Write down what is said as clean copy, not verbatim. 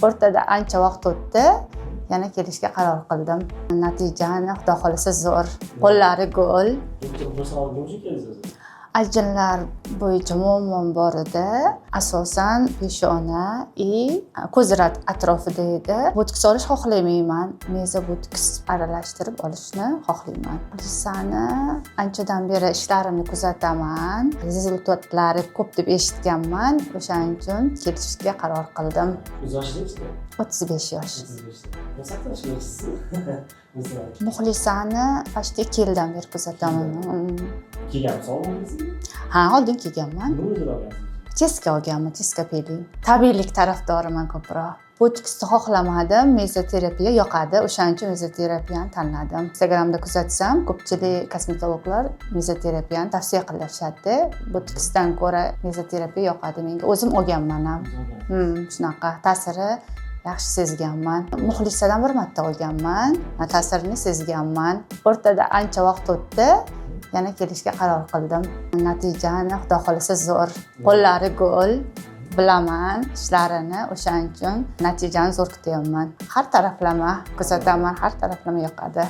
O'rtada ancha vaqt o'tdi, yana kelishga qaror qildim. Natijani, Xudo xohlasa, zo'r. Qo'llari gul. Doktor Muxlisa nima uchun keldingiz o'zi? Ajinlar bo'yicha muammom bor edi. Asosan peshona и ko'z atrofida edi. Botoks olish xohlamayman. Mezo, botoks aralashtirib olishni xohlayman. Muxlisani anchadan beri ishlarimni kuzataman. Результат lari ko'p deb eshitganman. O'shaning uchun kelishga qaror qildim. O'zi yoshingiz nechida? 35 yosh. 35da. 18 yoshsiz. Masalan, Muxlisani почти 2 yildan beri kuzataman. Kelganmisiz oldin? Ha, oldin kelganman. Nima o'zini olgansiz? Чистка olganman, чистка, пилинг. Tabiiylik tarafdoriman ko'proq. Botoksni xohlamadim, mezoterapiya yoqadi. O'shaning uchun mezoterapiyani tanladim. Instagramda kuzatsam, ko'pchilik kosmetologlar mezoterapiyani tavsiya qilishadi. Botoksdan ko'ra mezoterapiya yoqadi menga. O'zim olganman ham. O'zi olgansiz. Shunaqa ta'siri yaxshi sezganman. Muxlisadan bir marta olganman, ta'sirini sezganman. O'rtada ancha vaqt o'tdi, yana kelishga qaror qildim. Natijani, Xudo xohlasa, zo'r. Qo'llari gul, bilaman ishlarini, o'shaning uchun natijani zo'r kutyapman. Har taraflama kuzataman, har taraflama yoqadi.